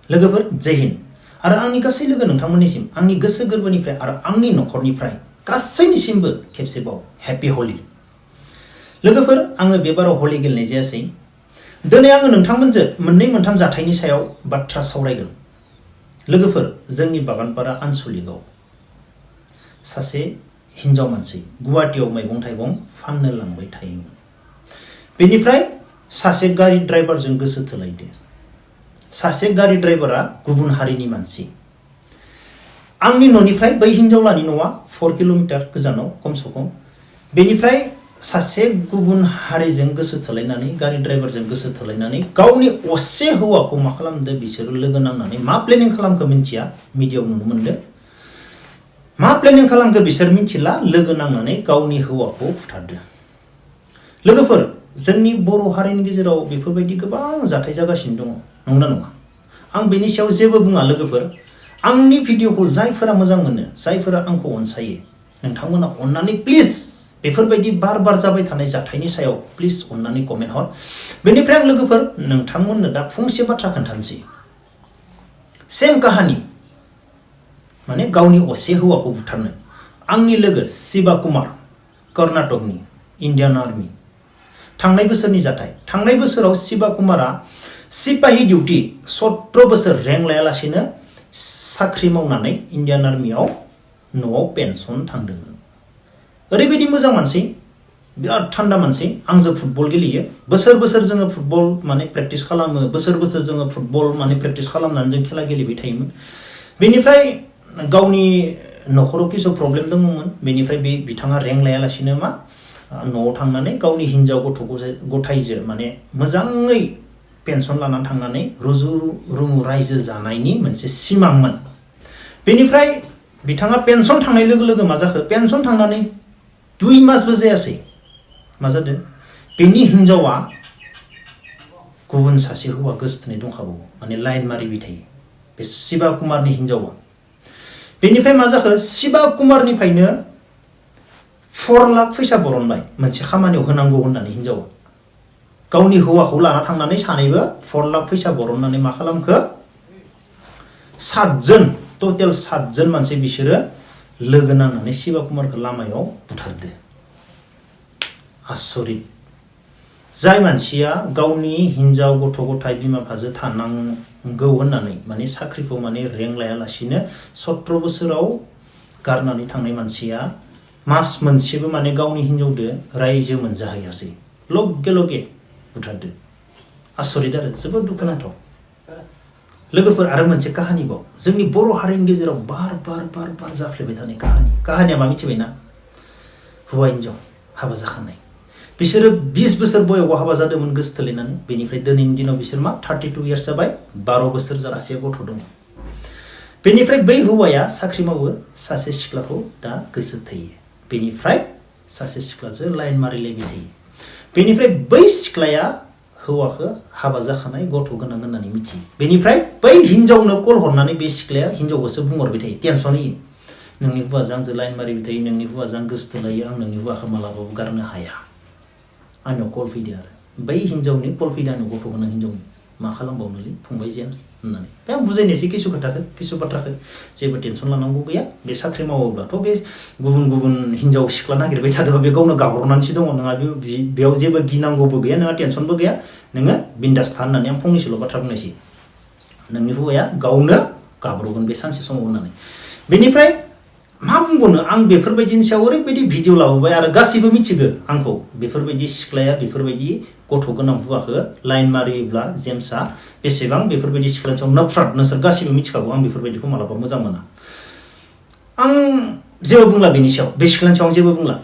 लोगोफोर जय हिन्द आरो आंनि गासै लोगो नोंथांमोननिसिम आंनि गोसो गोरबोनिफ्राय आरो आंनि नखरनिफ्राय गासैनिसिमबो खेबसेबाव हेपि हलि लोगोफोर आङो बे बाराव हलि गेलेनाय जायासै दिनै आङो नोंथांमोनजों मोननै मोनथाम जाथायनि सायाव बाथ्रा सावरायगोन लोगोफोर जोंनि बागानपारा आनसलिकआव सासे हिन्जाव मानसि गुवाहाटीयाव मैगं थाइगं फाननो लांबाय थायोमोन बेनिफ्राय सासे गारि ड्राइभारजों गोसो थोलायदो सासे गारि ड्राइभारा गुबुन हारिनि मानसि आंनि न'निफ्राय बै हिन्जावलानि न'आ 4 किल'मिटार गोजानाव खमसे खम बेनिफ्राय सासे गुबुन हारिजों गोसो थोलायनानै गारि ड्राइभारजों गोसो थोलायनानै गावनि असे हौवाखौ मा खालामदो बिसोरो लोगो नांनानै मा प्लेनिं खालामखो मिन्थिया मिडियायाव नुनो मोनदो मा प्लेनिं खालामखो बिसोर मिन्थिला लोगो नांनानै गावनि हौवाखौ बुथारदो लोगोफोर जोंनि बर' हारिनि गेजेराव बेफोरबायदि गोबां जाथाय जागासिनो दङ नंगौना नङा आं बेनि सायाव जेबो बुङा लोगोफोर आंनि भिडिअखौ जायफोरा मोजां मोनो जायफोरा आंखौ अनसायो नोंथांमोना अननानै प्लिज बेफोरबायदि बार बार जाबाय थानाय जाथायनि सायाव प्लिज अननानै कमेन्ट हर बेनिफ्राय आं लोगोफोर नोंथांमोननो दा फंसे बाथ्रा खोन्थानोसै सेम काहानि माने गावनि असे हौवाखौ बुथारनो आंनि लोगो शिवा कुमार कर्नाटकनि इन्डियान आर्मी थांनाय बोसोरनि जाथाय थांनाय बोसोराव शिवा कुमारा सिपाही डिउटी 17 बोसोर रेंक लायालासेनो साख्रि मावनानै इन्डियान आर्मियाव न'आव पेन्सन थांदोंमोन ओरैबायदि मोजां मानसि बिराद थान्दा मानसि आंजों फुटबल गेलेयो बोसोर बोसोर जोङो फुटबल माने प्रेक्टिस खालामो बोसोर बोसोर जोङो फुटबल माने प्रेक्टिस खालामनानै जों खेला गेलेबाय थायोमोन बेनिफ्राय गावनि न'खराव किसु प्रब्लेम दङमोन बेनिफ्राय बे बिथाङा रेंक लायालासेनो मा न'आव थांनानै गावनि हिन्जाव गथायजों माने मोजाङै पेन्सन लानानै थांनानै रुजु रुमु रायजो जानायनि मोनसे सिमांमोन बेनिफ्राय बिथाङा पेन्सन थांनाय लोगो लोगो मा जाखो पेन्सन थांनानै 2 मासबो जायासै मा जादों बेनि हिन्जावा गुबुन सासे हौवा गोसोथोनाय दंखाबावो माने लाइन मारिबाय थायो बे शिवा कुमारनि हिन्जावा बेनिफ्राय मा जाखो शिवा कुमारनिफ्रायनो 4 लाख फैसा बरनबाय मोनसे खामानियाव होनांगौ होननानै हिन्जावा गावनि हौवाखौ लाना थांनानै सानैबो 4 लाख फैसा बरननानै मा खालामखो 7 जन टटेल 7 जन मानसि बिसोरो लोगो नांनानै शिवा कुमारखौ लामायाव बुथारदो आसरित जाय मानसिया गावनि हिन्जाव गथ' गथाय बिमा बिफाजों थानांगौ होननानै माने साख्रिखौ माने रेंक लायालासिनो 17 बोसोराव गारनानै थांनाय मानसिया मास मोनसेबो माने गावनि हिन्जावदो रायजो मोनजाहैयासै लगे लगे बुथारदो आसरित आरो जोबोद दुखुनांथाव लोगोफोर आरो मोनसे काहानिबाव जोंनि बर' हारिनि गेजेराव बार बार बार बार जाफ्लेबाय थानाय काहानिया मा मिथिबायना हौवा हिन्जाव हाबा जाखानाय बिसोरो 20 बोसोर बयसआव हाबा जादोंमोन गोसो थोलायनानै बेनिफ्राय दिनैनि दिनाव बिसोर मा 32 इयार्स जाबाय 12 बोसोर जालासे गथ' दङ बेनिफ्राय बै हौवाया साख्रि मावो सासे सिख्लाखौ दा गोसो थोयो बेनिफ्राय सासे सिख्लाजों लाइन मारिलायबाय थायो बेनिफ्राय बै सिख्लाया हौवाखौ हाबा जाखानाय गथ' गोनां होननानै मिथियो बेनिफ्राय बै हिन्जावनो कल हरनानै बे सिख्लाया हिन्जावखौसो बुंहरबाय थायो टेनसन होयो नोंनि हौवाजों आंजों लाइन मारिबाय थायो नोंनि हौवाजों गोसो थोलायो आं नोंनि हौवाखौ मालाबाबो गारनो हाया आंनाव कल फैदो आरो बै हिन्जावनि कल फैदो आंनाव गथ' गोनां हिन्जावनि मा खालामबावनोलै फंबाय जेम्स होननानै बे आं बुजायनोसै किसु बाथ्राखौ जेबो टेनसन लानांगौ गैया बे साख्रि मावोब्लाथ' बे गुबुन हिन्जाव सिख्ला नागिरबाय थादोंबा बे गावनो गाब्रनानैसो दङ नोंहा बेयाव जेबो गिनांगौबो गैया नोंहा टेनसनबो गैया नोङो बिन्दास था होननानै आं फंनैसोल' बाथ्रा बुंनायसै नोंनि हौवाया गावनो गाब्रगोन बे सानसे समाव होननानै बेनिफ्राय मा बुंबावनो आं बेफोरबायदिनि सायाव ओरैबायदि भिडिअ लाबोबाय आरो गासैबो मिथिगौ आंखौ बेफोरबायदि सिख्लाया बेफोरबायदि गथ' गोनां हौवाखौ लाइन मारियोब्ला जेम्सआ बेसेबां बेफोरबायदि सिख्लानि सायाव नफ्रात नोंसोर गासैबो मिथिखागौ आं बेफोरबायदिखौ मालाबा मोजां मोना आं जेबो बुंला बेनि सायाव बे सिख्लानि सायाव आं जेबो बुंला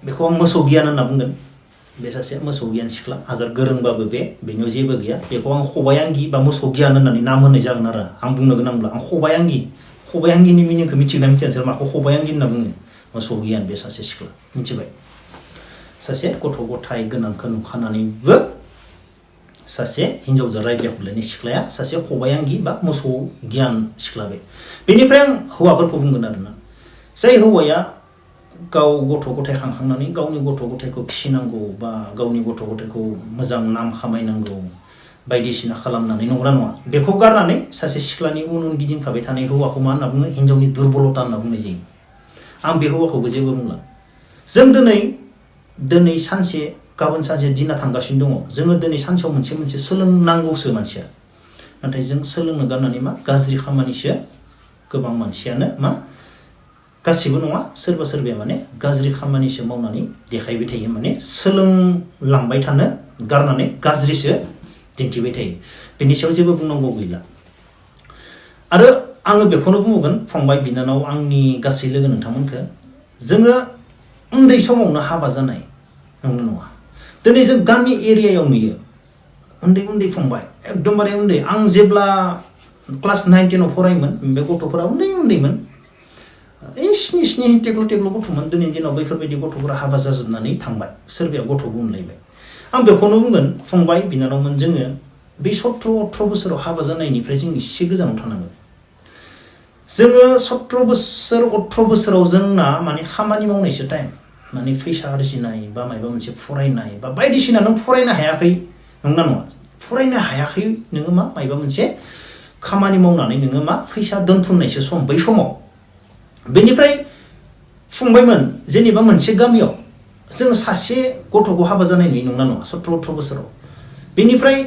बेखौ आं मोसौ गियान होनना बुंगोन बे सासे मोसौ गियान सिख्ला हाजार गोरोंबाबो बेनियाव जेबो गैया बेखौ आं खबायांगि बा मोसौ गियान होननानै नाम होनाय जागोन आरो आं बुंनो गोनांब्ला आं खबायांगिनि मिनिंखौ मिथिगोना मिथिया नोंसोर माखौ खबायांगि होनना बुङो मोसौ गियान बे सासे सिख्ला मिथिबाय सासे गथ' गथाय गोनांखौ नुखानानैबो सासे हिन्जावजों रायज्लाय हरलायनाय सिख्लाया सासे खबायांगि बा मोसौ गियान सिख्ला बेनिफ्राय आं हौवाफोरखौ बुंगोन आरोना जाय हौवाया गाव गथ' गथाय खांखांनानै गावनि गथ' गथायखौ फिसिनांगौ बा गावनि गथ' गथायखौ मोजां नाम खामायनांगौ बायदिसिना खालामनानै नंगौना नङा बेखौ गारनानै सासे सिख्लानि उन उन गिदिंफाबाय थानाय हौवाखौ मा होनना बुङो हिनजावनि दुरबलता होनना बुंनाय जायो आं बे हौवाखौबो जेबो बुंला जों दिनै सानसे गाबोन सानसे दिना थांगासिनो दङ जोङो दिनै सानसेयाव मोनसे सोलोंनांगौसो मानसिया नाथाय जों सोलोंनो गारनानै मा गाज्रि खामानिसो गोबां मानसियानो मा गासिबो नङा सोरबा सोरबाया माने गाज्रि खामानिसो मावनानै देखायबाय थायो माने सोलोंलांबाय थानो गारनानै गाज्रिसो दिन्थिबाय थायो बेनि सायाव जेबो बुंनांगौ गैला आरो आङो बेखौनो बुंगोन फंबाय बिनानाव आंनि गासै लोगो नोंथांमोनखो जोङो उन्दै समावनो हाबा जानाय नंगौ नङा दिनै जों गामि एरियायाव नुयो उन्दै फंबाय एकदमबारे उन्दै आं जेब्ला क्लास 9 10 आव फरायोमोन बे गथ'फोरा उन्दैमोन स्नि टेक्ल' गथ'मोन दिनैनि दिनाव बैफोरबायदि गथ'फोरा हाबा जाजोबनानै थांबाय सोरबाया गथ'बो उनलायबाय आं बेखौनो बुंगोन फंबाय बिनानावमोन जोङो बे 17-18 बोसोराव हाबा जानायनिफ्राय जों एसे गोजानाव थानांगोन जोङो 17 बोसोर 18 बोसोराव जोंना माने खामानि मावनायसो टाइम माने फैसा आरजिनाय बा माबा मोनसे फरायनाय बा बायदिसिना नों फरायनो हायाखै नंगौना नङा फरायनो हायाखै नोङो मा माबा मोनसे खामानि मावनानै नोङो मा फैसा दोनथुमनायसो सम बै समाव बेनिफ्राय फंबायमोन जेनेबा मोनसे गामियाव जों सासे गथ'खौ हाबा जानाय नुयो नंगौना नङा 17-18 बोसोराव बेनिफ्राय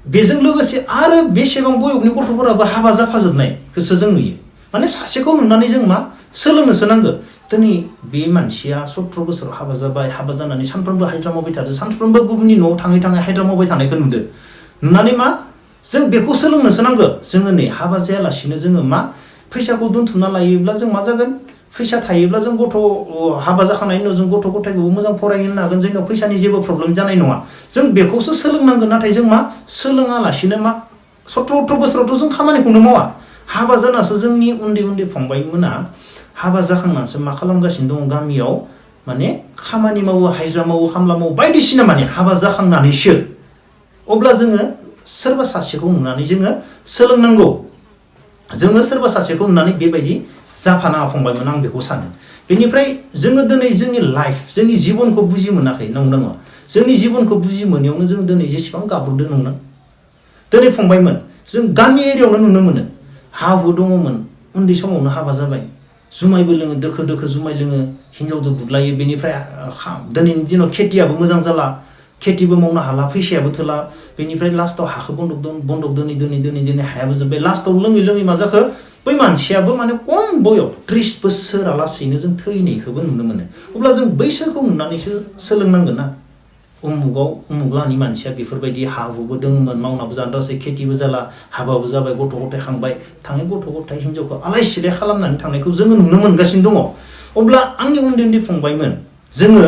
बेजों लोगोसे आरो बेसेबां बयगनि गथ'फोराबो हाबा जाफाजोबनायखौसो जों नुयो माने सासेखौ नुनानै जों मा सोलोंनोसो नांगौ दिनै बे मानसिया 17 बोसोराव हाबा जाबाय हाबा जानानै सानफ्रोमबो हाजिरा मावबाय थादों सानफ्रोमबो गुबुननि न'आव थाङै हाजिरा मावबाय थानायखौ नुनानै मा जों बेखौ सोलोंनोसो नांगौ जोङो नै हाबा जायालासिनो जोङो मा फैसाखौ दोनथुमना लायोब्ला जों मा जागोन फैसा थायोब्ला जों गथ' हाबा जाखांनायनि उनाव जों गथ' गथायखौबो मोजां फरायहोनो हागोन जोंनाव फैसानि जेबो प्रब्लेम जानाय नङा जों बेखौसो सोलोंनांगोन नाथाय जों मा सोलोङालासिनो मा 17-18 बोसोरावथ' जों खामानिखौनो मावा हाबा जानासो जोंनि उन्दै फंबायमोना हाबा जाखांनानैसो मा खालामगासिनो दङ गामियाव माने खामानि मावो हाजिरा मावो खामला मावो बायदिसिना माने हाबा जाखांनानैसो अब्ला जोङो सोरबा सासेखौ नुनानै जोङो सोलोंनांगौ जोङो सोरबा सासेखौ नुनानै बेबायदि जाफानाङा फंबायमोन आं बेखौ सानो बेनिफ्राय जोङो दिनै जोंनि लाइफ जोंनि जिबनखौ बुजि मोनाखै नंगौना नङा जोंनि जिबनखौ बुजि मोनैयावनो जों दिनै जेसेबां गाब्रदों नंगौना दिनै फंबायमोन जों गामि एरियायावनो नुनो मोनो हा हु दङमोन उन्दै समावनो हाबा जाबाय जुमायबो लोङो दोखो जुमाय लोङो हिनजावजों बुदलायो बेनिफ्राय दिनैनि दिनाव खेथियाबो मोजां जाला खेथिबो मावनो हाला फैसायाबो थोला बेनिफ्राय लास्टआव हाखौ बन्दक दोनै हायाबो जोब्बाय लास्टआव लोङै मा जाखो बै मानसियाबो माने खम बयस 30 बोसोरालासैनो जों थैनायखौबो नुनो मोनो अब्ला जों बैसोरखौ नुनानैसो सोलोंनांगोन ना उमुगलानि मानसिया बेफोरबायदि हा हुबो दङमोन मावनाबो जानोसै खेथिबो जाला हाबाबो जाबाय गथ' गथाय खांबाय थाङै गथ' गथाय हिनजावखौ आलाय सिलाय खालामनानै थांनायखौ जोङो नुनो मोनगासिनो दङ अब्ला आंनि उन्दै फंबायमोन जोङो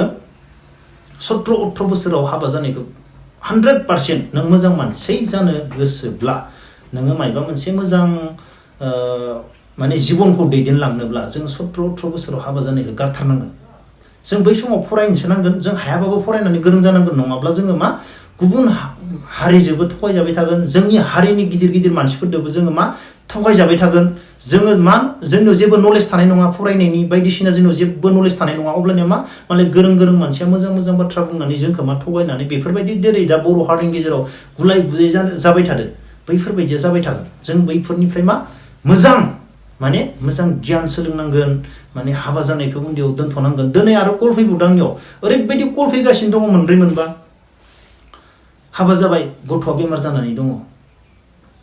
17-18 बोसोराव हाबा जानायखौ 100% नों मोजां मानसि जानो गोसोब्ला नोङो मायबा मोनसे मोजां माने जिबनखौ दैदेनलांनोब्ला जों 17-18 बोसोराव हाबा जानायखौ गारथारनांगोन जों बै समाव फरायनोसो नांगोन जों हायाबाबो फरायनानै गोरों जानांगोन नङाब्ला जोङो मा गुबुन हारिजोंबो थगायजाबाय थागोन जोंनि हारिनि गिदिर मानसिफोरजोंबो जोङो मा थगायजाबाय थागोन जोङो मा जोंनाव जेबो नलेज थानाय नङा फरायनायनि बायदिसिना जोंनाव जेबो नलेज थानाय नङा अब्लानिया मा माने गोरों मानसिया मोजां बाथ्रा बुंनानै जोंखौ मा थगायनानै बेफोरबायदि जेरै दा बर' हारिनि गेजेराव गुलाय गुजाय जाबाय थादों बैफोरबायदिया जाबाय थागोन जों बैफोरनिफ्राय मा मोजां गियान सोलोंनांगोन माने हाबा जानायखौ उन्दैयाव दोनथ'नांगोन दिनै आरो कल फैबावदों आंनियाव ओरैबायदि कल फैगासिनो दङ मोनबा हाबा जाबाय गथ'आ बेमार जानानै दङ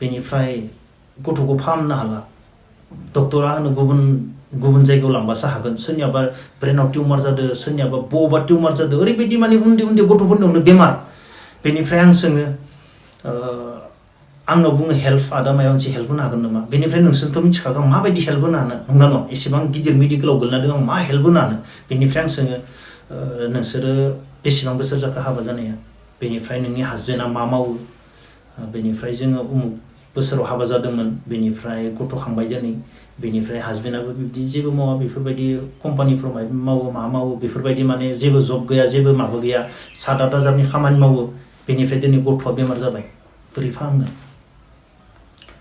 बेनिफ्राय गथ'खौ फाहामनो हाला डक्टरा होनो गुबुन जायगायाव लांबासो हागोन सोरनियाबा ब्रेनाव टिउमार जादों सोरनियाबा बबेबा टिउमार जादों ओरैबायदि माने उन्दै गथ'फोरनियावनो बेमार बेनिफ्राय आं सोङो आंनाव बुङो हेल्प आदा माबा मोनसे हेल्प होनो हागोन नामा बेनिफ्राय नोंसोरथ' मिथिखागौ आं माबायदि हेल्प होनो हानो नंगौना नङा एसेबां गिदिर मेडिकेलाव गोलैना दं आं मा हेल्प होनो हानो बेनिफ्राय आं सोङो नोंसोरो बेसेबां बोसोर जाखो हाबा जानाया बेनिफ्राय नोंनि हासबेन्डआ मा मावो बेनिफ्राय जोङो उमुक बोसोराव हाबा जादोंमोन बेनिफ्राय गथ' खांबाय दिनै बेनिफ्राय हासबेन्डआबो बिदि जेबो मावा बेफोरबायदि कम्पानिफ्राव मावो बेफोरबायदि माने जेबो जब गैया जेबो माबा गैया 7-8 हाजारनि खामानि मावो बेनिफ्राय दिनै गथ'आ बेमार जाबाय बोरै फाहामगोन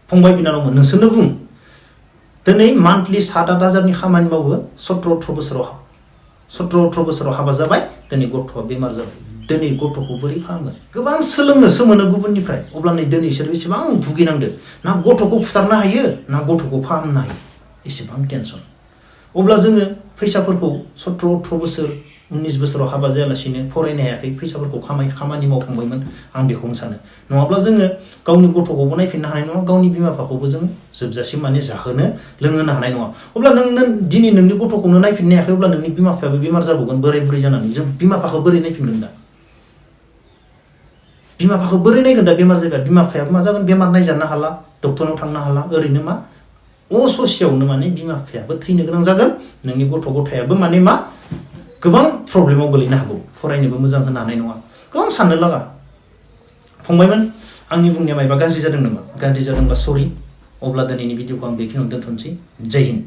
फंबाय बिनानावमोन नोंसोरनो बुं दिनै मान्थलि 7-8 हाजारनि खामानि मावो 17-18 बोसोराव हाबा जाबाय दिनै गथ'आ बेमार जाबाय दिनै गथ'खौ बोरै फाहामगोन गोबां सोलोंनोसो मोनो गुबुननिफ्राय अब्ला नै दिनै बिसोर बेसेबां भुगिनांदो ना गथ'खौ फुथारनो हायो ना गथ'खौ फाहामनो हायो एसेबां टेनसन अब्ला जोङो फैसाफोरखौ 17-18 बोसोर 19 बोसोराव हाबा जायालासिनो फरायनो हायाखै फैसाफोरखौ खामानि मावखांबायमोन आं बेखौनो सानो नङाब्ला जोङो गावनि गथ'खौबो नायफिननो हानाय नङा गावनि बिमा बिफाखौबो जों जोबजासिम माने जाहोनो लोंहोनो हानाय नङा अब्ला नों दिनै नोंनि गथ'खौनो नायफिननो हायाखै अब्ला नोंनि बिमा बिफायाबो बेमार जाबावगोन बोराय बुरै जानानै जों बिमा बिफाखौ बोरै नायफिनगोन दा बिमा बिफाखौ बोरै नायगोन दा बेमार जायोबा बिमा बिफायाबो मा जागोन बेमार नायजानो हाला डक्टरनाव थांनो हाला ओरैनो मा ससेयावनो माने बिमा बिफायाबो थैनो गोनां जागोन नोंनि गथ' गथायाबो माने मा गोबां प्रब्लेमाव गोलैनो हागौ फरायनोबो मोजां होनो हानाय नङा गोबां साननो लागा फंबायमोन आंनि बुंनाया मायबा गाज्रि जादों नामा गाज्रि जादोंब्ला सरि अब्ला दिनैनि भिडिअखौ आं बेखिनियावनो दोनथ'नोसै जय हिन्द